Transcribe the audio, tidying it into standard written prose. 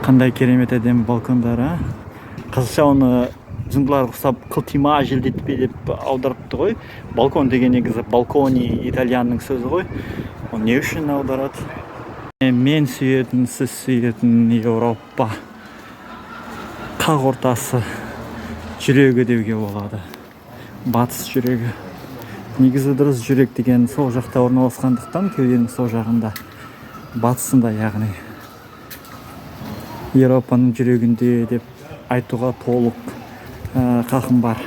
Қандай керемет әдемі балкондар, а! Қазақша оны жындылар ұқсап «қылтима», «желдетпе» деп аударыпты ғой. Балкон деген негізі «балкони», итальянның сөзі ғой. Оны не үшін аударады? Мен сүйетін, сіз сүйетін Еуропа қақ ортасы, жүрегі деуге болады, батыс жүрегі. Негізі дұрыс, жүрек деген сол жақта орналасқандықтан, кеуденің сол жағында, батысында, яғни Еуропаның жүрегінде деп айтуға толық қақым бар.